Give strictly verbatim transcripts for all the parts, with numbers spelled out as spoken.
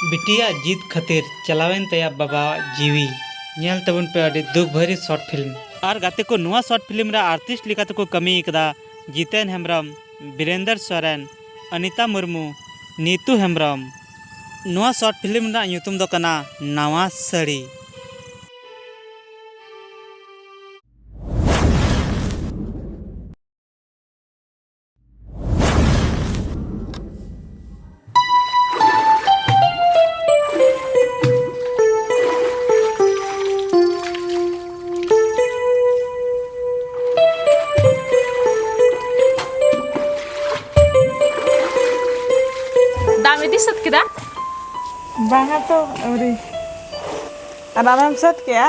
ᱵᱤᱴᱤᱭᱟᱜ ᱡᱤᱫ ᱠᱷᱟᱹᱛᱤᱨ ᱪᱟᱞᱟᱣᱮᱱ ᱛᱟᱭᱟ ᱵᱟᱵᱟᱣᱟᱜ ᱡᱤᱣᱤ᱾ ᱧᱮᱞ ᱛᱟᱵᱚᱱ ᱯᱮ ᱟᱹᱰᱤ ᱫᱩᱠ ᱵᱷᱟᱹᱨᱤ short film᱾ ᱟᱨ ᱜᱟᱛᱮ ᱠᱚ, ᱱᱚᱣᱟ short film ᱨᱮ artist ᱞᱮᱠᱟ ᱛᱮᱠᱚ ᱠᱟᱹᱢᱤ ᱟᱠᱟᱫᱟ ᱡᱤᱛᱮᱱ ᱦᱮᱢᱵᱨᱚᱢ, ᱵᱤᱨᱮᱱᱫᱚᱨ ᱥᱚᱨᱮᱱ, ᱚᱱᱤᱛᱟ ᱢᱩᱨᱢᱩ, ᱱᱤᱛᱩ ᱦᱮᱢᱵᱨᱚᱢ᱾ ᱱᱚᱣᱟ short film ᱨᱮᱱᱟᱜ ᱧᱩᱛᱩᱢ ᱫᱚ ᱠᱟᱱᱟ ᱱᱟᱣᱟ ᱥᱟᱹᱲᱤ᱾ ᱫᱟᱜ ᱮᱢ ᱤᱫᱤ ᱥᱟᱹᱛ ᱠᱮᱫᱟ? ᱵᱟᱝᱟ ᱛᱚ, ᱟᱹᱣᱨᱤ᱾ ᱟᱨ ᱟᱢᱮᱢ ᱥᱟᱹᱛ ᱠᱮᱜᱼᱟ?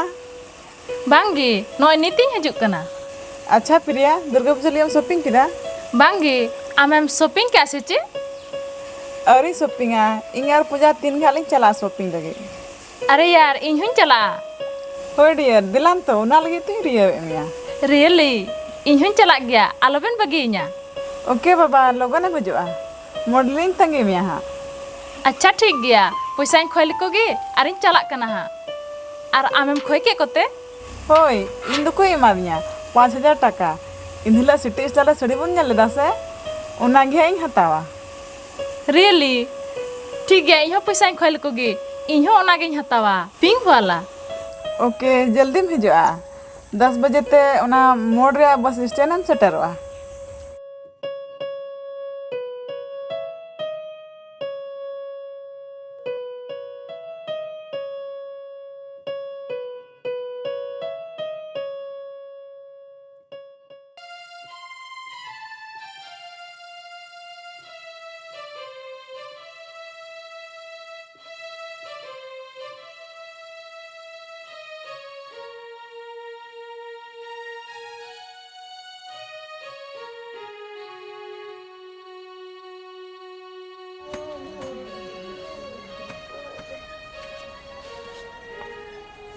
ᱵᱟᱝ ᱜᱮ, ᱱᱚᱜᱼᱚᱭ ᱱᱤᱛᱤᱧ ᱦᱤᱡᱩᱜ ᱠᱟᱱᱟ᱾ ᱟᱪᱪᱷᱟ ᱯᱨᱤᱭᱟ, ᱫᱩᱨᱜᱟᱹ ᱯᱩᱡᱟᱹ ᱞᱟᱹᱜᱤᱫ ᱮᱢ shopping ᱠᱮᱫᱟ? ᱵᱟᱝ ᱜᱮ, ᱟᱢᱮᱢ shopping ᱠᱮᱜᱼᱟ ᱥᱮ ᱪᱮᱫ? ᱟᱹᱣᱨᱤ shoppingᱟ, ᱤᱧ ᱟᱨ ᱯᱩᱡᱟ ᱛᱤᱱ ᱜᱷᱟᱹᱲᱤᱡ ᱞᱤᱧ ᱪᱟᱞᱟᱜᱼᱟ shopping ᱞᱟᱹᱜᱤᱫ᱾ ᱟᱨᱮ ᱭᱟᱨ, ᱤᱧ ᱦᱚᱸᱧ ᱪᱟᱞᱟᱜᱼᱟ᱾ ᱦᱳᱭ dear, ᱫᱮᱞᱟᱱ ᱛᱚ, ᱚᱱᱟ ᱞᱟᱹᱜᱤᱫ ᱛᱤᱧ ᱨᱤᱭᱟᱹᱣᱮᱫ ᱢᱮᱭᱟ᱾ Really? ᱤᱧ ᱦᱚᱸᱧ ᱪᱟᱞᱟᱜ ᱜᱮᱭᱟ, ᱟᱞᱚᱵᱮᱱ ᱵᱟᱹᱜᱤᱭᱟᱹᱧᱟ᱾ Okay ᱵᱟᱵᱟ, ᱞᱚᱜᱚᱱᱮᱢ ᱦᱤᱡᱩᱜᱼᱟ᱾ ᱢᱚᱰᱮᱞᱤᱧ ᱛᱟᱺᱜᱤ ᱢᱮᱭᱟ ᱦᱟᱸᱜ᱾ ᱟᱪᱪᱷᱟ ᱴᱷᱤᱠ ᱜᱮᱭᱟ, ᱯᱚᱭᱥᱟᱧ ᱠᱷᱚᱭ ᱞᱮᱠᱚ ᱜᱮ ᱟᱨᱤᱧ ᱪᱟᱞᱟᱜ ᱠᱟᱱᱟ ᱦᱟᱸᱜ᱾ ᱟᱨ ᱟᱢᱮᱢ ᱠᱷᱚᱭ ᱠᱮᱫ ᱠᱚᱛᱮ? ᱦᱳᱭ, ᱤᱧ ᱫᱚᱠᱚ ᱮᱢᱟᱫᱤᱧᱟ ᱯᱟᱸᱪ ᱦᱟᱡᱟᱨ ᱴᱟᱠᱟ᱾ ᱮᱱᱦᱤᱞᱳᱜ City Star ᱨᱮ ᱥᱟᱹᱲᱤ ᱵᱚᱱ ᱧᱮᱞ ᱞᱮᱫᱟ ᱥᱮ, ᱚᱱᱟᱜᱮ ᱦᱟᱸᱜ ᱤᱧ ᱦᱟᱛᱟᱣᱟ᱾ Really? ᱴᱷᱤᱠ ᱜᱮᱭᱟ, ᱤᱧ ᱦᱚᱸ ᱯᱚᱭᱥᱟᱧ ᱠᱷᱚᱭ ᱞᱮᱠᱚ ᱜᱮ, ᱤᱧ ᱦᱚᱸ ᱚᱱᱟᱜᱤᱧ ᱦᱟᱛᱟᱣᱟ, pink ᱵᱟᱞᱟ᱾ Okay, ᱡᱚᱞᱫᱤᱢ ᱦᱤᱡᱩᱜᱼᱟ, ᱫᱚᱥ ᱵᱟᱡᱮ ᱛᱮ ᱚᱱᱟ ᱢᱳᱲ ᱨᱮᱭᱟᱜ bus stand ᱮᱢ ᱥᱮᱴᱮᱨᱚᱜᱼᱟ᱾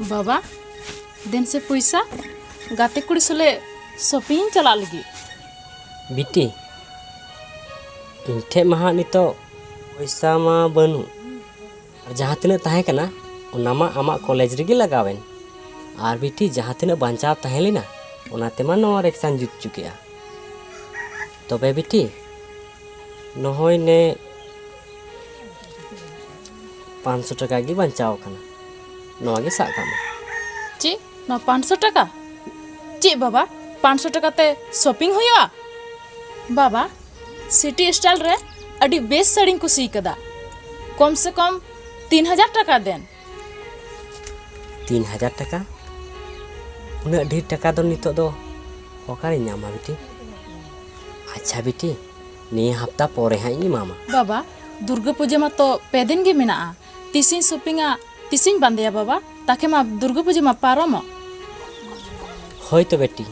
ᱵᱟᱵᱟ, ᱫᱮᱱ ᱥᱮ ᱯᱚᱭᱥᱟ, ᱜᱟᱛᱮ ᱠᱩᱲᱤ ᱥᱚᱞᱮ shopping ᱤᱧ ᱪᱟᱞᱟᱜ ᱞᱟᱹᱜᱤᱫ᱾ ᱵᱤᱴᱤ, ᱤᱧ ᱴᱷᱮᱡ ᱢᱟ ᱦᱟᱸᱜ ᱱᱤᱛᱚᱜ ᱯᱚᱭᱥᱟ ᱢᱟ ᱵᱟᱹᱱᱩᱜ, ᱟᱨ ᱡᱟᱦᱟᱸ ᱛᱤᱱᱟᱹᱜ ᱛᱟᱦᱮᱸ ᱠᱟᱱᱟ, ᱚᱱᱟ ᱢᱟ ᱟᱢᱟᱜ ᱠᱚᱞᱮᱡᱽ ᱨᱮᱜᱮ ᱞᱟᱜᱟᱣᱮᱱ᱾ ᱟᱨ ᱵᱤᱴᱤ, ᱡᱟᱦᱟᱸ ᱛᱤᱱᱟᱹᱜ ᱵᱟᱧᱪᱟᱣ ᱛᱟᱦᱮᱸ ᱞᱮᱱᱟ, ᱚᱱᱟ ᱛᱮᱢᱟ ᱱᱚᱣᱟ ᱨᱤᱠᱥᱟᱧ ᱡᱩᱛ ᱦᱚᱪᱚ ᱠᱮᱜᱼᱟ᱾ ᱛᱚᱵᱮ ᱵᱤᱴᱤ, ᱱᱚᱜᱼᱚᱭ ᱱᱮ ᱯᱟᱸᱪᱥᱚ ᱴᱟᱠᱟ ᱜᱮ ᱵᱟᱧᱪᱟᱣ ᱟᱠᱟᱱᱟ, ᱱᱚᱣᱟ ᱜᱮ ᱥᱟᱵ ᱠᱟᱜ ᱢᱮ᱾ ᱪᱮᱫ? ᱱᱚᱣᱟ ᱯᱟᱸᱪᱥᱚ ᱴᱟᱠᱟ? ᱪᱮᱫ ᱵᱟᱵᱟ, ᱯᱟᱸᱪᱥᱚ ᱴᱟᱠᱟ ᱛᱮ ᱥᱚᱯᱤᱝ ᱦᱩᱭᱩᱜᱼᱟ? ᱵᱟᱵᱟ, ᱥᱤᱴᱤ ᱥᱴᱟᱭᱤᱞ ᱨᱮ ᱟᱹᱰᱤ ᱵᱮᱥ ᱥᱟᱹᱲᱤᱧ ᱠᱩᱥᱤ ᱟᱠᱟᱫᱟ᱾ ᱠᱚᱢ ᱥᱮ ᱠᱚᱢ ᱛᱤᱱ ᱦᱟᱡᱟᱨ ᱴᱟᱠᱟ ᱫᱮᱱ᱾ ᱛᱤᱱ ᱦᱟᱡᱟᱨ ᱴᱟᱠᱟ? ᱩᱱᱟᱹᱜ ᱰᱷᱮᱨ ᱴᱟᱠᱟ ᱫᱚ ᱱᱤᱛᱚᱜ ᱫᱚ ᱚᱠᱟᱨᱮᱧ ᱧᱟᱢᱟ ᱵᱤᱴᱤ? ᱟᱪᱪᱷᱟ ᱵᱤᱴᱤ, ᱱᱤᱭᱟᱹ ᱦᱟᱯᱛᱟ ᱯᱚᱨᱮ ᱦᱟᱸᱜ ᱤᱧ ᱮᱢᱟᱢᱟ᱾ ᱵᱟᱵᱟ, ᱫᱩᱨᱜᱟᱹ ᱯᱩᱡᱟᱹ ᱢᱟᱛᱚ ᱯᱮ ᱫᱤᱱ ᱜᱮ ᱢᱮᱱᱟᱜᱼᱟ᱾ ᱛᱤᱥᱤᱧ ᱥᱚᱯᱤᱝᱟ, ᱛᱤᱥᱤᱧ ᱵᱟᱸᱫᱮᱭᱟ ᱵᱟᱵᱟ? ᱛᱟᱠᱮ ᱢᱟ ᱫᱩᱨᱜᱟᱹ ᱯᱩᱡᱟᱹ ᱢᱟ ᱯᱟᱨᱚᱢᱚᱜ᱾ ᱦᱳᱭ ᱛᱚ ᱵᱤᱴᱤ,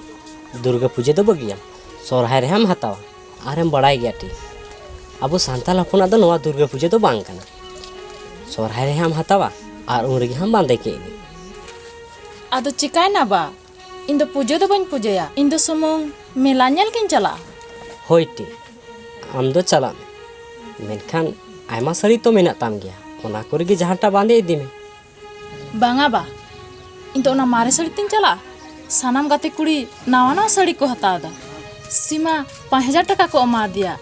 ᱫᱩᱨᱜᱟᱹ ᱯᱩᱡᱟᱹ ᱫᱚ ᱵᱟᱹᱜᱤᱭᱟᱢ, ᱥᱚᱨᱦᱟᱭ ᱨᱮᱦᱟᱸᱢ ᱦᱟᱛᱟᱣᱟ᱾ ᱟᱨᱮᱢ ᱵᱟᱲᱟᱭ ᱜᱮᱭᱟ ᱴᱤ, ᱟᱵᱚ ᱥᱟᱱᱛᱟᱲ ᱦᱚᱯᱚᱱᱟᱜ ᱫᱚ ᱱᱚᱣᱟ ᱫᱩᱨᱜᱟᱹ ᱯᱩᱡᱟᱹ ᱫᱚ ᱵᱟᱝ ᱠᱟᱱᱟ᱾ ᱥᱚᱨᱦᱟᱭ ᱨᱮᱦᱟᱸᱢ ᱦᱟᱛᱟᱣᱟ ᱟᱨ ᱩᱱ ᱨᱮᱜᱮ ᱦᱟᱸᱢ ᱵᱟᱸᱫᱮ ᱠᱮᱫ ᱜᱮ᱾ ᱟᱫᱚ ᱪᱤᱠᱟᱭᱱᱟ ᱵᱟ? ᱤᱧ ᱫᱚ ᱯᱩᱡᱟᱹ ᱫᱚ ᱵᱟᱹᱧ ᱯᱩᱡᱟᱹᱭᱟ, ᱤᱧ ᱫᱚ ᱥᱩᱢᱩᱝ ᱢᱮᱞᱟ ᱧᱮᱞ ᱜᱤᱧ ᱪᱟᱞᱟᱜᱼᱟ᱾ ᱦᱳᱭ ᱴᱤ, ᱟᱢ ᱫᱚ ᱪᱟᱞᱟᱜ ᱢᱮ, ᱢᱮᱱᱠᱷᱟᱱ ᱟᱭᱢᱟ ᱥᱟᱹᱲᱤ ᱛᱚ ᱢᱮᱱᱟᱜ ᱛᱟᱢ ᱜᱮᱭᱟ, ᱚᱱᱟ ᱠᱚᱨᱮ ᱜᱮ ᱡᱟᱦᱟᱸᱴᱟᱜ ᱵᱟᱸᱫᱮ ᱤᱫᱤ ᱢᱮ᱾ ᱵᱟᱝᱟ ᱵᱟ, ᱤᱧ ᱫᱚ ᱚᱱᱟ ᱢᱟᱨᱮ ᱥᱟᱹᱲᱤ ᱛᱤᱧ ᱪᱟᱞᱟᱜᱼᱟ᱾ ᱥᱟᱱᱟᱢ ᱜᱟᱛᱮ ᱠᱩᱲᱤ ᱱᱟᱣᱟ ᱱᱟᱣᱟ ᱥᱟᱹᱲᱤ ᱠᱚ ᱦᱟᱛᱟᱣ ᱮᱫᱟ᱾ ᱥᱤᱢᱟ ᱯᱟᱸᱪ ᱦᱟᱡᱟᱨ ᱴᱟᱠᱟ ᱠᱚ ᱮᱢᱟ ᱫᱮᱭᱟ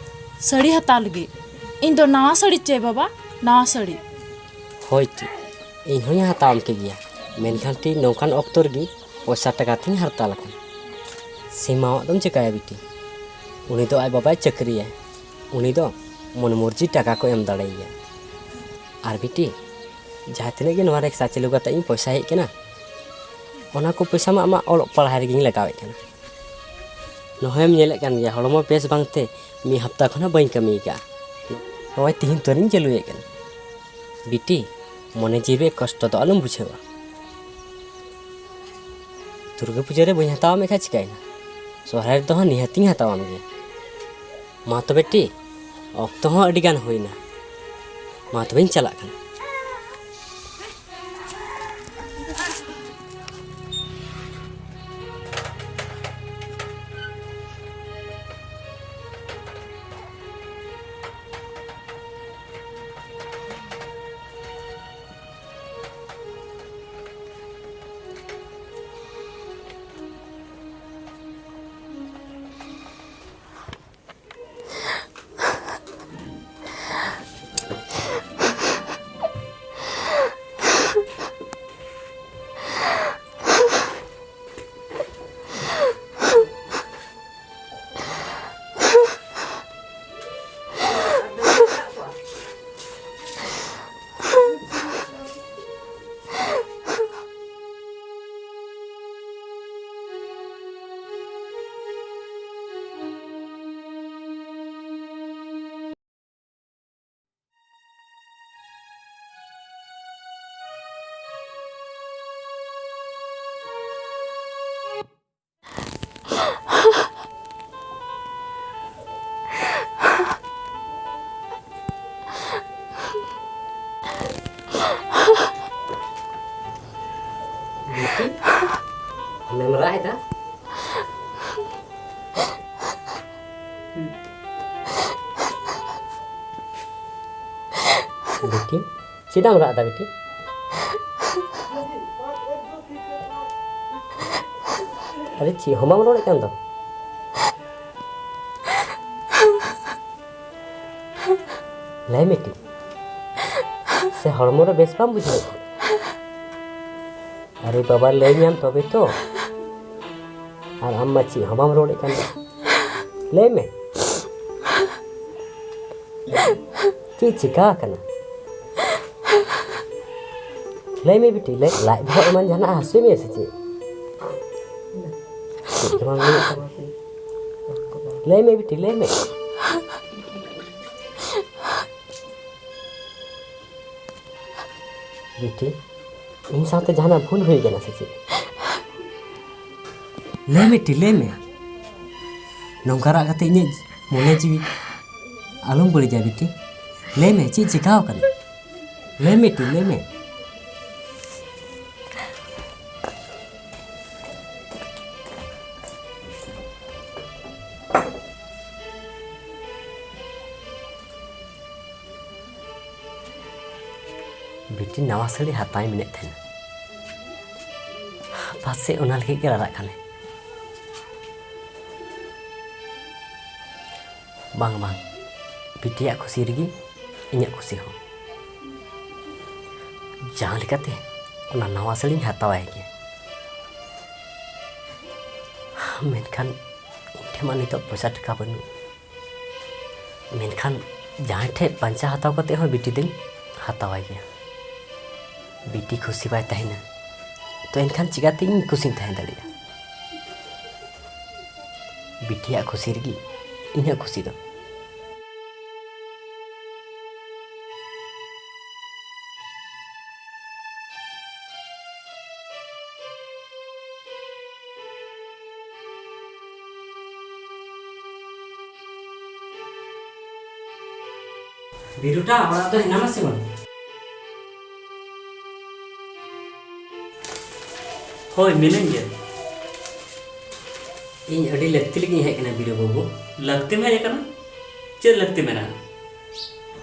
ᱥᱟᱹᱲᱤ ᱦᱟᱛᱟᱣ ᱞᱟᱹᱜᱤᱫ᱾ ᱤᱧ ᱫᱚ ᱱᱟᱣᱟ ᱥᱟᱹᱲᱤ ᱪᱟᱹᱭ ᱵᱟᱵᱟ, ᱱᱟᱣᱟ ᱥᱟᱹᱲᱤ᱾ ᱦᱳᱭ ᱴᱤ, ᱤᱧ ᱦᱚᱸᱧ ᱦᱟᱛᱟᱣ ᱟᱢ ᱠᱮᱜᱮᱭᱟ, ᱢᱮᱱᱠᱷᱟᱱ ᱴᱤ ᱱᱚᱝᱠᱟᱱ ᱚᱠᱛᱚ ᱨᱮᱜᱮ ᱯᱚᱭᱥᱟ ᱴᱟᱠᱟ ᱛᱤᱧ ᱦᱟᱨᱛᱟᱞ ᱟᱠᱟᱱ᱾ ᱥᱤᱢᱟᱣᱟᱜ ᱫᱚᱢ ᱪᱮᱠᱟᱭᱟ ᱵᱤᱴᱤ? ᱩᱱᱤ ᱫᱚ ᱟᱡ ᱵᱟᱵᱟᱭ ᱪᱟᱹᱠᱨᱤᱭᱟ, ᱩᱱᱤ ᱫᱚ ᱢᱚᱱ ᱢᱚᱨᱡᱤ ᱴᱟᱠᱟ ᱠᱚ ᱮᱢ ᱫᱟᱲᱮᱭᱟᱭᱟ᱾ ᱟᱨ ᱵᱤᱴᱤ, ᱡᱟᱦᱟᱸ ᱛᱤᱱᱟᱹᱜ ᱜᱮ ᱱᱚᱣᱟ ᱨᱤᱠᱥᱟ ᱪᱟᱹᱞᱩ ᱠᱟᱛᱮ ᱤᱧ ᱯᱚᱭᱥᱟ ᱦᱮᱡ ᱠᱟᱱᱟ, ᱚᱱᱟ ᱠᱚ ᱯᱚᱭᱥᱟ ᱢᱟ ᱟᱢᱟᱜ ᱚᱞᱚᱜ ᱯᱟᱲᱦᱟᱣ ᱨᱮᱜᱮᱧ ᱞᱟᱜᱟᱣᱮᱫ ᱠᱟᱱᱟ᱾ ᱱᱚᱜᱼᱚᱭ ᱮᱢ ᱧᱮᱞᱮᱫ ᱠᱟᱱ ᱜᱮᱭᱟ, ᱦᱚᱲᱢᱚ ᱵᱮᱥ ᱵᱟᱝᱛᱮ ᱢᱤᱫ ᱦᱟᱯᱛᱟ ᱠᱷᱚᱱᱟᱜ ᱵᱟᱹᱧ ᱠᱟᱹᱢᱤ ᱟᱠᱟᱫᱼᱟ᱾ ᱱᱚᱜᱼᱚᱭ ᱛᱤᱦᱤᱧ ᱩᱛᱟᱹᱨᱤᱧ ᱪᱟᱹᱞᱩᱭᱮᱫ ᱠᱟᱱᱟ᱾ ᱵᱤᱴᱤ, ᱢᱚᱱᱮ ᱡᱤᱣᱤ ᱨᱮ ᱠᱚᱥᱴᱚ ᱫᱚ ᱟᱞᱚᱢ ᱵᱩᱡᱷᱟᱹᱣᱟ᱾ ᱫᱩᱨᱜᱟᱹ ᱯᱩᱡᱟᱹ ᱨᱮ ᱵᱟᱹᱧ ᱦᱟᱛᱟᱣ ᱟᱢ ᱠᱷᱟᱱ ᱪᱤᱠᱟᱹᱭᱮᱱᱟ? ᱥᱚᱦᱨᱟᱭ ᱨᱮᱫᱚ ᱦᱟᱸᱜ ᱱᱤᱦᱟᱹᱛᱤᱧ ᱦᱟᱛᱟᱣ ᱟᱢ ᱜᱮᱭᱟ᱾ ᱢᱟ ᱛᱚᱵᱮ ᱴᱤ, ᱚᱠᱛᱚ ᱦᱚᱸ ᱟᱹᱰᱤ ᱜᱟᱱ ᱦᱩᱭᱱᱟ᱾ ᱢᱟ ᱛᱚᱵᱮᱧ ᱪᱟᱞᱟᱜ ᱠᱟᱱᱟ᱾ ᱵᱤᱴᱤ, ᱪᱮᱫᱟᱜ ᱮᱢ ᱨᱟᱜ ᱮᱫᱟ ᱵᱤᱴᱤ? ᱟᱨᱮ, ᱪᱮᱫ ᱦᱚᱸ ᱵᱟᱢ ᱨᱚᱲᱮᱫ ᱠᱟᱱ ᱫᱚ? ᱞᱟᱹᱭ ᱢᱮ ᱵᱤᱴᱤ, ᱥᱮ ᱦᱚᱲᱢᱚ ᱨᱮ ᱵᱮᱥ ᱵᱟᱢ ᱵᱩᱡᱷᱟᱹᱣᱮᱫ ᱠᱟᱱᱟ? ᱟᱨᱮ ᱵᱟᱵᱟ, ᱞᱟᱹᱭ ᱧᱟᱢ ᱛᱚᱵᱮ ᱛᱚ᱾ ᱟᱨ ᱟᱢ ᱢᱟ ᱪᱮᱫ ᱦᱚᱸ ᱵᱟᱢ ᱨᱚᱲᱮᱫ ᱠᱟᱱᱟ᱾ ᱞᱟᱹᱭ ᱢᱮ, ᱪᱮᱫ ᱪᱤᱠᱟ ᱟᱠᱟᱱᱟ? ᱞᱟᱹᱭ ᱢᱮ ᱵᱤᱴᱤ, ᱞᱟᱹᱭ, ᱞᱟᱡ ᱵᱚᱦᱚᱜ ᱮᱢᱟᱱ ᱡᱟᱦᱟᱱᱟᱜ ᱦᱟᱹᱥᱩᱭᱮᱫ ᱢᱮᱭᱟ ᱥᱮ ᱪᱮᱫ? ᱪᱮᱫ ᱜᱮ ᱵᱟᱝ ᱦᱩᱭᱩᱜ ᱛᱟᱢᱟ᱾ ᱞᱟᱹᱭ ᱢᱮ ᱵᱤᱴᱤ, ᱞᱟᱹᱭ ᱢᱮ᱾ ᱵᱤᱴᱤ, ᱤᱧ ᱥᱟᱶᱛᱮ ᱡᱟᱦᱟᱱᱟᱜ ᱵᱷᱩᱞ ᱦᱩᱭ ᱠᱟᱱᱟ ᱥᱮ ᱪᱮᱫ? ᱞᱟᱹᱭ ᱢᱮ ᱵᱤᱴᱤ, ᱞᱟᱹᱭ ᱢᱮ᱾ ᱱᱚᱝᱠᱟ ᱨᱟᱜ ᱠᱟᱛᱮ ᱤᱧᱟᱹᱜ ᱢᱚᱱᱮ ᱡᱤᱣᱤ ᱟᱞᱚᱢ ᱵᱟᱹᱲᱤᱡᱟ ᱵᱤᱴᱤ᱾ ᱞᱟᱹᱭ ᱢᱮ, ᱪᱮᱫ ᱪᱤᱠᱟᱹᱣ ᱠᱟᱱᱟ? ᱞᱟᱹᱭ ᱢᱮ ᱵᱤᱴᱤ, ᱞᱟᱹᱭ ᱢᱮ᱾ ᱵᱤᱴᱤ ᱱᱟᱣᱟ ᱥᱟᱹᱲᱤ ᱦᱟᱛᱟᱣᱤᱧ ᱢᱮᱱᱮᱫ ᱛᱟᱦᱮᱱᱟ᱾ ᱯᱟᱥᱮᱡ ᱚᱱᱟ ᱞᱟᱹᱜᱤᱫ ᱜᱮ ᱨᱟᱨᱟᱜ ᱠᱟᱱᱟᱭ᱾ ᱵᱟᱝ, ᱵᱟᱝ, ᱵᱤᱴᱤᱭᱟᱜ ᱠᱷᱩᱥᱤ ᱨᱮᱜᱮ ᱤᱧᱟᱹᱜ ᱠᱷᱩᱥᱤ ᱦᱚᱸ᱾ ᱡᱟᱦᱟᱸ ᱞᱮᱠᱟᱛᱮ ᱚᱱᱟ ᱱᱟᱣᱟ ᱥᱟᱹᱲᱤᱧ ᱦᱟᱛᱟᱣᱟᱭ ᱜᱮ᱾ ᱢᱮᱱᱠᱷᱟᱱ ᱤᱧ ᱴᱷᱮᱱ ᱢᱟ ᱱᱤᱛᱚᱜ ᱯᱚᱭᱥᱟ ᱴᱟᱠᱟ ᱵᱟᱹᱱᱩᱜ᱾ ᱢᱮᱱᱠᱷᱟᱱ ᱡᱟᱦᱟᱸᱭ ᱴᱷᱮᱱ ᱯᱟᱧᱪᱟ ᱦᱟᱛᱟᱣ ᱠᱟᱛᱮ ᱦᱚᱸ ᱵᱤᱴᱤ ᱫᱚᱧ ᱦᱟᱛᱟᱣᱟᱭ ᱜᱮᱭᱟ᱾ ᱵᱤᱴᱤ ᱠᱷᱩᱥᱤ ᱵᱟᱭ ᱛᱟᱦᱮᱱᱟ, ᱛᱚ ᱮᱱᱠᱷᱟᱱ ᱪᱤᱠᱟᱹᱛᱮ ᱤᱧ ᱠᱷᱩᱥᱤᱧ ᱛᱟᱦᱮᱸ ᱫᱟᱲᱮᱭᱟᱜᱼᱟ? ᱵᱤᱴᱤᱭᱟᱜ ᱠᱷᱩᱥᱤ ᱨᱮᱜᱮ ᱤᱧᱟᱹᱜ ᱠᱷᱩᱥᱤ ᱫᱚ᱾ ᱵᱤᱨᱩᱴᱟ, ᱚᱲᱟᱜ ᱫᱚ ᱦᱮᱱᱟᱢᱟ ᱥᱮ ᱵᱟᱝ? ᱦᱳᱭ, ᱢᱤᱱᱟᱹᱧ ᱜᱮᱭᱟ᱾ ᱤᱧ ᱟᱹᱰᱤ ᱞᱟᱹᱠᱛᱤ ᱞᱟᱹᱜᱤᱫ ᱤᱧ ᱦᱮᱡ ᱠᱟᱱᱟ, ᱵᱤᱨᱩ ᱵᱟᱹᱵᱩ᱾ ᱞᱟᱹᱠᱛᱤᱢ ᱦᱮᱡ ᱟᱠᱟᱱᱟ? ᱪᱮᱫ ᱞᱟᱹᱠᱛᱤ ᱢᱮᱱᱟᱜᱼᱟ?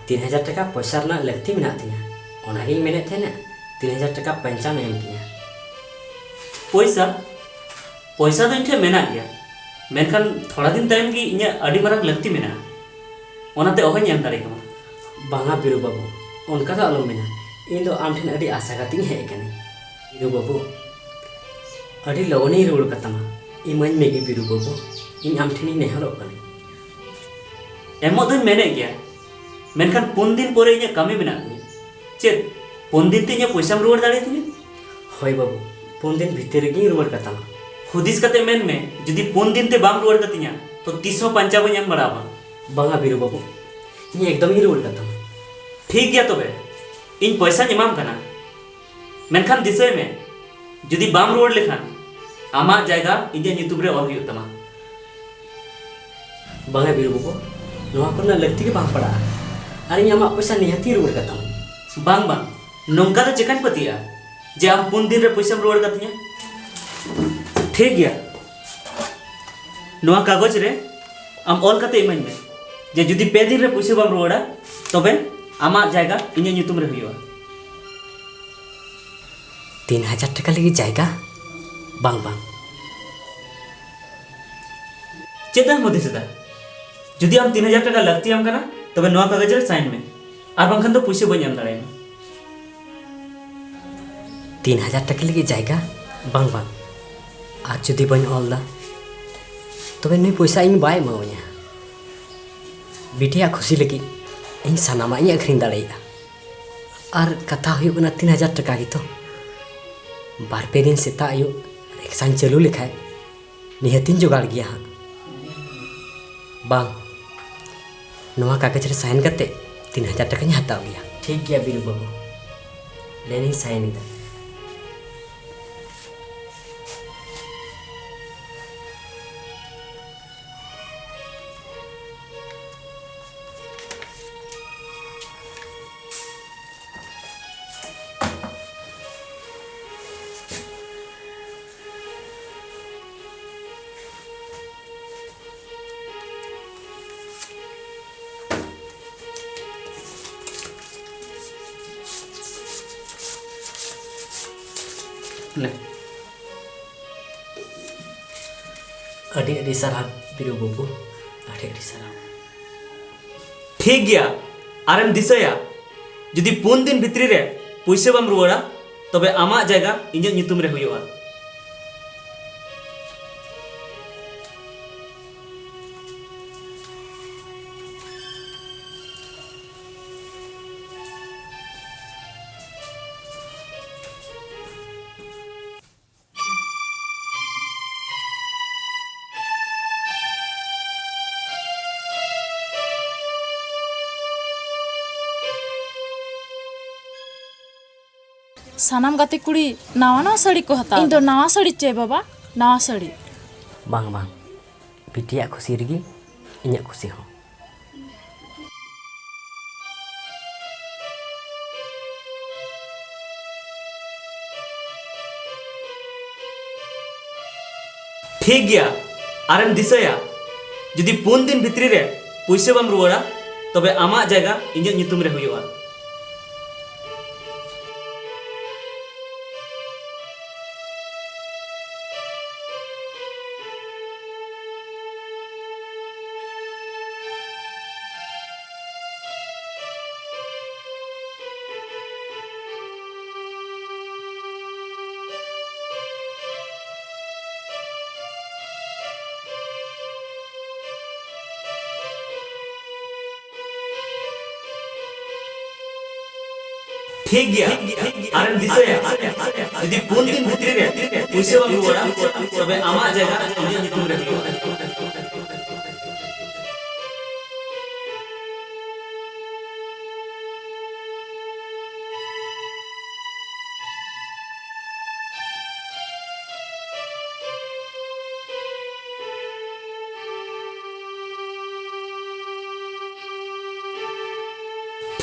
ᱛᱤᱱ ᱦᱟᱡᱟᱨ ᱴᱟᱠᱟ ᱯᱚᱭᱥᱟ ᱨᱮᱱᱟᱜ ᱞᱟᱹᱠᱛᱤ ᱢᱮᱱᱟᱜ ᱛᱤᱧᱟᱹ, ᱚᱱᱟᱜᱤᱧ ᱢᱮᱱᱮᱫ ᱛᱟᱦᱮᱱᱟ᱾ ᱛᱤᱱ ᱦᱟᱡᱟᱨ ᱴᱟᱠᱟ ᱯᱚᱭᱥᱟᱢ ᱮᱢ ᱠᱤᱧᱟ᱾ ᱯᱚᱭᱥᱟ? ᱯᱚᱭᱥᱟ ᱫᱚ ᱤᱧ ᱴᱷᱮᱱ ᱢᱮᱱᱟᱜ ᱜᱮᱭᱟ, ᱢᱮᱱᱠᱷᱟᱱ ᱛᱷᱚᱲᱟ ᱫᱤᱱ ᱛᱟᱭᱚᱢ ᱜᱮ ᱤᱧᱟᱹᱜ ᱟᱹᱰᱤ ᱢᱟᱨᱟᱝ ᱞᱟᱹᱠᱛᱤ ᱢᱮᱱᱟᱜᱼᱟ, ᱚᱱᱟᱛᱮ ᱚᱦᱚᱧ ᱮᱢ ᱫᱟᱲᱮ ᱠᱮᱢᱟ᱾ ᱵᱟᱝᱟ ᱵᱤᱨᱩ ᱵᱟᱹᱵᱩ, ᱚᱱᱠᱟ ᱫᱚ ᱟᱞᱚᱢ ᱢᱮᱱᱟ᱾ ᱤᱧ ᱫᱚ ᱟᱢ ᱴᱷᱮᱱ ᱟᱹᱰᱤ ᱟᱥᱟ ᱠᱟᱛᱮᱧ ᱦᱮᱡ ᱟᱠᱟᱱᱟ᱾ ᱵᱤᱨᱩ ᱵᱟᱹᱵᱩ, ᱟᱹᱰᱤ ᱞᱚᱜᱚᱱᱤᱧ ᱨᱩᱣᱟᱹᱲ ᱠᱟᱛᱟᱢᱟ᱾ ᱤᱢᱟᱹᱧ ᱢᱮᱜᱮ ᱵᱤᱨᱩ ᱵᱟᱹᱵᱩ, ᱤᱧ ᱟᱢ ᱴᱷᱮᱱᱤᱧ ᱱᱮᱦᱚᱨᱚᱜ ᱠᱟᱱᱟ᱾ ᱮᱢᱚᱜ ᱫᱚᱧ ᱢᱮᱱᱮᱫ ᱜᱮᱭᱟ, ᱢᱮᱱᱠᱷᱟᱱ ᱯᱩᱱ ᱫᱤᱱ ᱯᱚᱨᱮ ᱤᱧᱟᱹᱜ ᱠᱟᱹᱢᱤ ᱢᱮᱱᱟᱜ ᱛᱤᱧᱟᱹ᱾ ᱪᱮᱫ ᱯᱩᱱ ᱫᱤᱱ ᱛᱮ ᱤᱧᱟᱹᱜ ᱯᱚᱭᱥᱟᱢ ᱨᱩᱣᱟᱹᱲ ᱫᱟᱲᱮᱭᱟᱛᱤᱧᱟ? ᱦᱳᱭ ᱵᱟᱹᱵᱩ, ᱯᱩᱱ ᱫᱤᱱ ᱵᱷᱤᱛᱤᱨ ᱨᱮᱜᱮᱧ ᱨᱩᱣᱟᱹᱲ ᱠᱟᱛᱟᱢᱟ᱾ ᱦᱩᱫᱤᱥ ᱠᱟᱛᱮ ᱢᱮᱱ ᱢᱮ, ᱡᱩᱫᱤ ᱯᱩᱱ ᱫᱤᱱ ᱛᱮ ᱵᱟᱢ ᱨᱩᱣᱟᱹᱲ ᱠᱟᱹᱛᱤᱧᱟ, ᱛᱚ ᱛᱤᱥ ᱦᱚᱸ ᱯᱟᱧᱪᱟ ᱵᱟᱹᱧ ᱮᱢ ᱵᱟᱲᱟ ᱟᱢᱟ᱾ ᱵᱟᱝᱟ ᱵᱤᱨᱩ ᱵᱟᱹᱵᱩ, ᱤᱧ ᱮᱠᱫᱚᱢ ᱤᱧ ᱨᱩᱣᱟᱹᱲ ᱠᱟᱛᱟᱢᱟ᱾ ᱴᱷᱤᱠ ᱜᱮᱭᱟ ᱛᱚᱵᱮ, ᱤᱧ ᱯᱚᱭᱥᱟᱧ ᱮᱢᱟᱢ ᱠᱟᱱᱟ, ᱢᱮᱱᱠᱷᱟᱱ ᱫᱤᱥᱟᱹᱭ ᱢᱮ, ᱡᱩᱫᱤ ᱵᱟᱢ ᱨᱩᱣᱟᱹᱲ ᱞᱮᱠᱷᱟᱱ ᱟᱢᱟᱜ ᱡᱟᱭᱜᱟ ᱤᱧᱟᱹᱜ ᱧᱩᱛᱩᱢ ᱨᱮ ᱚᱞ ᱦᱩᱭᱩᱜ ᱛᱟᱢᱟ᱾ ᱵᱟᱝᱟ ᱵᱤᱨᱩ ᱵᱟᱹᱵᱩ, ᱱᱚᱣᱟ ᱠᱚᱨᱮᱱᱟᱜ ᱞᱟᱹᱠᱛᱤ ᱜᱮ ᱵᱟᱝ ᱯᱟᱲᱟᱜᱼᱟ᱾ ᱟᱨ ᱤᱧ ᱟᱢᱟᱜ ᱯᱚᱭᱥᱟ ᱱᱤᱦᱟᱹᱛᱤᱧ ᱨᱩᱣᱟᱹᱲ ᱠᱟᱛᱟᱢᱟ᱾ ᱵᱟᱝ, ᱵᱟᱝ, ᱱᱚᱝᱠᱟ ᱫᱚ ᱪᱮᱠᱟᱧ ᱯᱟᱹᱛᱭᱟᱹᱜᱼᱟ ᱡᱮ ᱟᱢ ᱯᱩᱱ ᱫᱤᱱ ᱨᱮ ᱯᱚᱭᱥᱟᱢ ᱨᱩᱣᱟᱹᱲ ᱠᱟᱹᱛᱤᱧᱟ? ᱴᱷᱤᱠ ᱜᱮᱭᱟ, ᱱᱚᱣᱟ ᱠᱟᱜᱚᱡᱽ ᱨᱮ ᱟᱢ ᱚᱞ ᱠᱟᱛᱮ ᱤᱢᱟᱹᱧ ᱢᱮ ᱡᱮ ᱡᱩᱫᱤ ᱯᱮ ᱫᱤᱱ ᱨᱮ ᱯᱚᱭᱥᱟ ᱵᱟᱢ ᱨᱩᱣᱟᱹᱲᱟ, ᱛᱚᱵᱮ ᱟᱢᱟᱜ ᱡᱟᱭᱜᱟ ᱤᱧᱟᱹᱜ ᱧᱩᱛᱩᱢ ᱨᱮ ᱦᱩᱭᱩᱜᱼᱟ᱾ ᱛᱤᱱ ᱦᱟᱡᱟᱨ ᱴᱟᱠᱟ ᱞᱟᱹᱜᱤᱫ ᱡᱟᱭᱜᱟ? ᱵᱟᱝ, ᱵᱟᱝ᱾ ᱪᱮᱫ ᱮᱢ ᱦᱩᱫᱤᱥ ᱮᱫᱟ? ᱡᱩᱫᱤ ᱟᱢ ᱛᱤᱱ ᱦᱟᱡᱟᱨ ᱴᱟᱠᱟ ᱞᱟᱹᱠᱛᱤᱭᱟᱢ ᱠᱟᱱᱟ, ᱛᱚᱵᱮ ᱱᱚᱣᱟ ᱠᱟᱜᱚᱡᱽ ᱨᱮ ᱥᱟᱭᱤᱱ ᱢᱮ, ᱟᱨ ᱵᱟᱝᱠᱷᱟᱱ ᱫᱚ ᱯᱩᱭᱥᱟᱹ ᱵᱟᱹᱧ ᱮᱢ ᱫᱟᱲᱮᱭᱟᱢᱟ᱾ ᱛᱤᱱ ᱦᱟᱡᱟᱨ ᱴᱟᱠᱟ ᱞᱟᱹᱜᱤᱫ ᱡᱟᱭᱜᱟ? ᱵᱟᱝ, ᱵᱟᱝ᱾ ᱟᱨ ᱡᱩᱫᱤ ᱵᱟᱹᱧ ᱚᱞ ᱫᱟ, ᱛᱚᱵᱮ ᱱᱩᱭ ᱯᱚᱭᱥᱟ ᱤᱧ ᱵᱟᱭ ᱮᱢᱟᱣᱟᱹᱧᱟ᱾ ᱵᱤᱴᱤᱭᱟᱜ ᱠᱷᱩᱥᱤ ᱞᱟᱹᱜᱤᱫ ᱤᱧ ᱥᱟᱱᱟᱢᱟᱜ ᱤᱧ ᱟᱹᱠᱷᱨᱤᱧ ᱫᱟᱲᱮᱭᱟᱜᱼᱟ᱾ ᱟᱨ ᱠᱟᱛᱷᱟ ᱦᱩᱭᱩᱜ ᱠᱟᱱᱟ ᱛᱤᱱ ᱦᱟᱡᱟᱨ ᱴᱟᱠᱟ ᱜᱮᱛᱚ᱾ ᱵᱟᱨ ᱯᱮ ᱫᱤᱱ ᱥᱮᱛᱟᱜ ᱟᱹᱭᱩᱵ ᱨᱤᱠᱥᱟᱧ ᱪᱟᱹᱞᱩ ᱞᱮᱠᱷᱟᱡ ᱱᱤᱦᱟᱹᱛᱤᱧ ᱡᱚᱜᱟᱲ ᱜᱮᱭᱟ ᱦᱟᱸᱜ᱾ ᱵᱟᱝ, ᱱᱚᱣᱟ ᱠᱟᱜᱚᱡᱽ ᱨᱮ ᱥᱟᱭᱤᱱ ᱠᱟᱛᱮ ᱛᱤᱱ ᱦᱟᱡᱟᱨ ᱴᱟᱠᱟᱧ ᱦᱟᱛᱟᱣ ᱜᱮᱭᱟ᱾ ᱴᱷᱤᱠ ᱜᱮᱭᱟ ᱵᱤᱨᱩ ᱵᱟᱹᱵᱩ, ᱞᱮᱱᱤᱧ ᱥᱟᱭᱤᱱ ᱮᱫᱟ᱾ ᱟᱹᱰᱤ ᱟᱹᱰᱤ ᱥᱟᱨᱦᱟᱣ ᱵᱤᱨᱩ ᱵᱟᱹᱵᱩ, ᱟᱹᱰᱤ ᱟᱹᱰᱤ ᱥᱟᱨᱦᱟᱣ᱾ ᱴᱷᱤᱠ ᱜᱮᱭᱟ, ᱟᱨᱮᱢ ᱫᱤᱥᱟᱹᱭᱟ, ᱡᱩᱫᱤ ᱯᱩᱱ ᱫᱤᱱ ᱵᱷᱤᱛᱨᱤ ᱨᱮ ᱯᱩᱭᱥᱟᱹ ᱵᱟᱢ ᱨᱩᱣᱟᱹᱲᱟ, ᱛᱚᱵᱮ ᱟᱢᱟᱜ ᱡᱟᱭᱜᱟ ᱤᱧᱟᱹᱜ ᱧᱩᱛᱩᱢ ᱨᱮ ᱦᱩᱭᱩᱜᱼᱟ᱾ ᱥᱟᱱᱟᱢ ᱜᱟᱛᱮ ᱠᱩᱲᱤ ᱱᱟᱣᱟ ᱱᱟᱣᱟ ᱥᱟᱹᱲᱤ ᱠᱚ ᱦᱟᱛᱟᱣ ᱤᱧ ᱫᱚ ᱮᱫᱟ᱾ ᱱᱟᱣᱟ ᱥᱟᱹᱲᱤ ᱪᱟᱹᱭ ᱵᱟᱵᱟ, ᱱᱟᱣᱟ ᱥᱟᱹᱲᱤ᱾ ᱵᱟᱝ, ᱵᱟᱝ, ᱵᱤᱴᱤᱭᱟᱜ ᱠᱷᱩᱥᱤ ᱨᱮᱜᱮ ᱤᱧᱟᱹᱜ ᱠᱷᱩᱥᱤ ᱦᱚᱸ᱾ ᱴᱷᱤᱠ ᱜᱮᱭᱟ, ᱟᱨᱮᱢ ᱫᱤᱥᱟᱹᱭᱟ, ᱡᱩᱫᱤ ᱯᱩᱱ ᱫᱤᱱ ᱵᱷᱤᱛᱨᱤ ᱨᱮ ᱯᱩᱭᱥᱟᱹ ᱵᱟᱢ ᱨᱩᱣᱟᱹᱲᱟ, ᱛᱚᱵᱮ ᱟᱢᱟᱜ ᱡᱟᱭᱜᱟ ᱤᱧᱟᱹᱜ ᱧᱩᱛᱩᱢ ᱨᱮ ᱦᱩᱭᱩᱜᱼᱟ᱾ ᱴᱷᱤᱠ ᱜᱮᱭᱟ, ᱟᱨᱮᱢ ᱫᱤᱥᱟᱹᱭᱟ, ᱡᱩᱫᱤ ᱯᱩᱱ ᱫᱤᱱ ᱵᱷᱤᱛᱨᱤ ᱨᱮ ᱯᱩᱭᱥᱟᱹ ᱵᱟᱢ ᱨᱩᱣᱟᱹᱲᱟ, ᱛᱚᱵᱮ ᱟᱢᱟᱜ ᱡᱟᱭᱜᱟ ᱤᱧᱟᱹᱜ ᱧᱩᱛᱩᱢ ᱨᱮ ᱦᱩᱭᱩᱜᱼᱟ᱾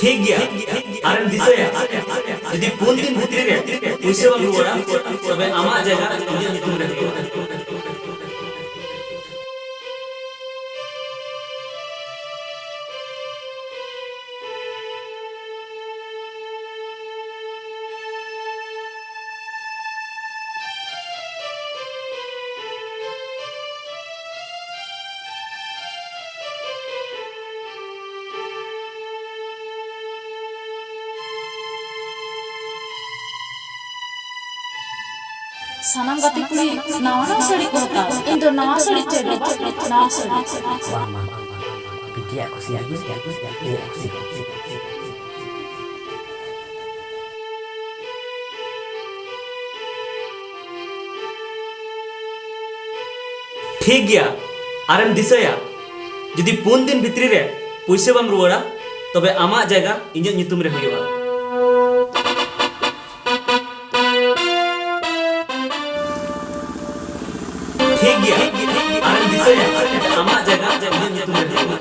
ᱴᱷᱤᱠ ᱜᱮᱭᱟ, ᱟᱨᱮᱢ ᱫᱤᱥᱟᱹᱭᱟ, ᱡᱩᱫᱤ ᱯᱩᱱ ᱫᱤᱱ ᱵᱷᱤᱛᱨᱤ ᱨᱮ ᱯᱩᱭᱥᱟᱹ ᱵᱟᱢ ᱨᱩᱣᱟᱹᱲᱟ, ᱛᱚᱵᱮ ᱟᱢᱟᱜ ᱡᱟᱭᱜᱟ ᱤᱧᱟᱹᱜ ᱧᱩᱛᱩᱢ ᱨᱮ ᱦᱩᱭᱩᱜᱼᱟ᱾ ᱥᱟᱱᱟᱢ ᱜᱟᱛᱮ ᱠᱩᱲᱤ ᱱᱟᱣᱟ ᱱᱟᱣᱟ ᱥᱟᱹᱲᱤ ᱠᱚ ᱦᱟᱛᱟᱣᱟ᱾ ᱤᱧ ᱫᱚ ᱱᱟᱣᱟ ᱥᱟᱹᱲᱤ ᱪᱮᱫ ᱞᱟᱹᱜᱤᱫ? ᱱᱟᱣᱟ ᱥᱟᱹᱲᱤ᱾ ᱵᱟᱝ, ᱵᱟᱝ, ᱵᱟᱝ, ᱵᱟᱝ᱾ ᱵᱤᱴᱤᱭᱟᱜ ᱠᱩᱥᱤ ᱞᱟᱹᱜᱤᱫ ᱤᱧᱟᱹᱜ ᱠᱩᱥᱤ᱾ ᱴᱷᱤᱠ ᱜᱮᱭᱟ, ᱟᱨᱮᱢ ᱫᱤᱥᱟᱹᱭᱟ, ᱡᱩᱫᱤ ᱯᱩᱱ ᱫᱤᱱ ᱵᱷᱤᱛᱨᱤ ᱨᱮ ᱯᱩᱭᱥᱟᱹ ᱵᱟᱢ ᱨᱩᱣᱟᱹᱲᱟ, ᱛᱚᱵᱮ ᱟᱢᱟᱜ ᱡᱟᱭᱜᱟ ᱤᱧᱟᱹᱜ ᱧᱩᱛᱩᱢ ᱨᱮ ᱦᱩᱭᱩᱜᱼᱟ᱾ ᱴᱷᱤᱠ ᱜᱮᱭᱟ, ᱟᱨᱮᱢ ᱫᱤᱥᱟᱹᱭᱟ, ᱟᱢᱟᱜ ᱡᱟᱭᱜᱟ ᱤᱧᱟᱹᱜ ᱧᱩᱛᱩᱢ ᱨᱮ ᱦᱩᱭᱩᱜᱼᱟ᱾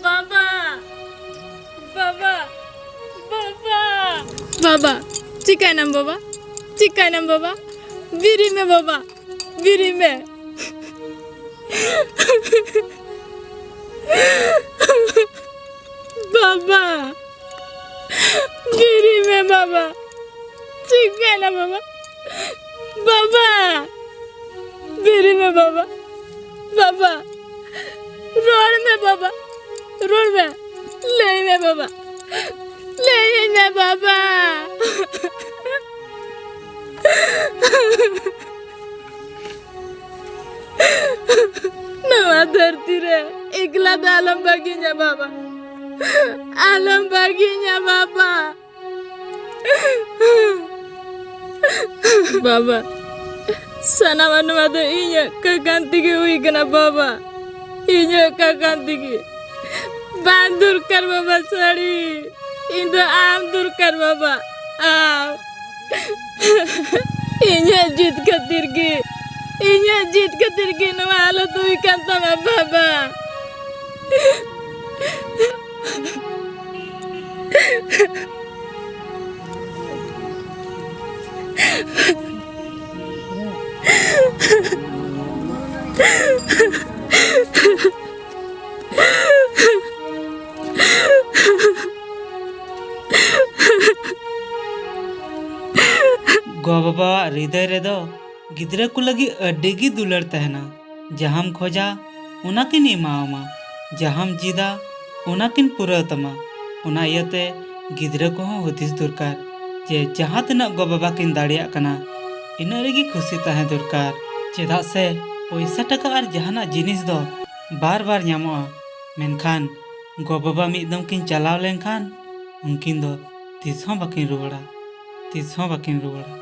ᱵᱟᱵᱟ! ᱵᱟᱵᱟ! ᱵᱟᱵᱟ! ᱵᱟᱵᱟ! ᱵᱟᱵᱟ! ᱪᱤᱠᱟᱭᱱᱟᱢ ᱵᱟᱵᱟ? ᱪᱤᱠᱟᱭᱱᱟᱢ ᱵᱟᱵᱟ? ᱵᱤᱨᱤᱫ ᱢᱮ ᱵᱟᱵᱟ! ᱵᱤᱨᱤᱫ ᱢᱮ! ᱵᱟᱵᱟ! ᱵᱤᱨᱤᱫ ᱢᱮ ᱵᱟᱵᱟ! ᱪᱤᱠᱟᱹᱭᱱᱟ ᱵᱟᱵᱟ? ᱵᱟᱵᱟ! ᱵᱤᱨᱤᱫ ᱢᱮ ᱵᱟᱵᱟ! ᱵᱟᱵᱟ! ᱨᱚᱲ ᱢᱮ ᱵᱟᱵᱟ! ᱨᱚᱲ ᱢᱮ! ᱞᱟᱹᱭ ᱢᱮ ᱵᱟᱵᱟ! ᱞᱟᱹᱭᱟᱹᱧ ᱢᱮ ᱵᱟᱵᱟ! ᱱᱚᱣᱟ ᱫᱷᱟᱹᱨᱛᱤ ᱨᱮ ᱮᱠᱞᱟ ᱫᱚ ᱟᱞᱚᱢ ᱵᱟᱹᱜᱤᱧᱟ ᱵᱟᱵᱟ, ᱟᱞᱚᱢ ᱵᱟᱹᱜᱤᱧᱟ ᱵᱟᱵᱟ᱾ ᱵᱟᱵᱟ, ᱥᱟᱱᱟᱢᱟᱜ ᱱᱚᱣᱟ ᱫᱚ ᱤᱧᱟᱹᱜ ᱠᱟᱠᱟᱱ ᱛᱮᱜᱮ ᱦᱩᱭ ᱠᱟᱱᱟ ᱵᱟᱵᱟ, ᱤᱧᱟᱹᱜ ᱠᱟᱠᱟᱱ ᱛᱮᱜᱮ᱾ ᱵᱟᱝ ᱫᱚᱨᱠᱟᱨ ᱵᱟᱵᱟ ᱥᱟᱹᱲᱤ, ᱤᱧ ᱫᱚ ᱟᱢ ᱫᱚᱨᱠᱟᱨ ᱵᱟᱵᱟ, ᱟᱢ᱾ ᱤᱧᱟᱹᱜ ᱡᱤᱫ ᱠᱷᱟᱹᱛᱤᱨ ᱜᱮ, ᱤᱧᱟᱹᱜ ᱡᱤᱫ ᱠᱷᱟᱹᱛᱤᱨ ᱜᱮ ᱱᱚᱣᱟ ᱦᱟᱞᱚᱛ ᱦᱩᱭ ᱠᱟᱱ ᱛᱟᱢᱟ ᱵᱟᱵᱟ᱾ ᱜᱚ-ᱵᱟᱵᱟᱣᱟᱜ ᱦᱨᱤᱫᱟᱹᱭ ᱨᱮᱫᱚ ᱜᱤᱫᱽᱨᱟᱹ ᱠᱚ ᱞᱟᱹᱜᱤᱫ ᱟᱹᱰᱤ ᱜᱮ ᱫᱩᱞᱟᱹᱲ ᱛᱟᱦᱮᱱᱟ᱾ ᱡᱟᱦᱟᱸᱢ ᱠᱷᱚᱡᱟ, ᱚᱱᱟ ᱠᱤᱱ ᱮᱢᱟᱣᱟᱢᱟ᱾ ᱡᱟᱦᱟᱸᱢ ᱡᱤᱫᱟ, ᱚᱱᱟ ᱠᱤᱱ ᱯᱩᱨᱟᱹᱣ ᱛᱟᱢᱟ᱾ ᱚᱱᱟ ᱤᱭᱟᱹᱛᱮ ᱜᱤᱫᱽᱨᱟᱹ ᱠᱚᱦᱚᱸ ᱦᱩᱫᱤᱥ ᱫᱚᱨᱠᱟᱨ ᱡᱮ ᱡᱟᱦᱟᱸ ᱛᱤᱱᱟᱹᱜ ᱜᱚ-ᱵᱟᱵᱟ ᱠᱤᱱ ᱫᱟᱲᱮᱭᱟᱜ ᱠᱟᱱᱟ, ᱤᱱᱟᱹᱜ ᱨᱮᱜᱮ ᱠᱷᱩᱥᱤ ᱛᱟᱦᱮᱸ ᱫᱚᱨᱠᱟᱨ᱾ ᱪᱮᱫᱟᱜ ᱥᱮ ᱯᱚᱭᱥᱟ ᱴᱟᱠᱟ ᱟᱨ ᱡᱟᱦᱟᱱᱟᱜ ᱡᱤᱱᱤᱥ ᱫᱚ ᱵᱟᱨ ᱵᱟᱨ ᱧᱟᱢᱚᱜᱼᱟ, ᱢᱮᱱᱠᱷᱟᱱ ᱜᱚ-ᱵᱟᱵᱟ ᱢᱤᱫ ᱫᱚᱢ ᱠᱤᱱ ᱪᱟᱞᱟᱣ ᱞᱮᱱᱠᱷᱟᱱ ᱩᱱᱠᱤᱱ ᱫᱚ ᱛᱤᱥ ᱦᱚᱸ ᱵᱟᱹᱠᱤᱱ ᱨᱩᱣᱟᱹᱲᱟ, ᱛᱤᱥ ᱦᱚᱸ ᱵᱟᱹᱠᱤᱱ ᱨᱩᱣᱟᱹᱲᱟ᱾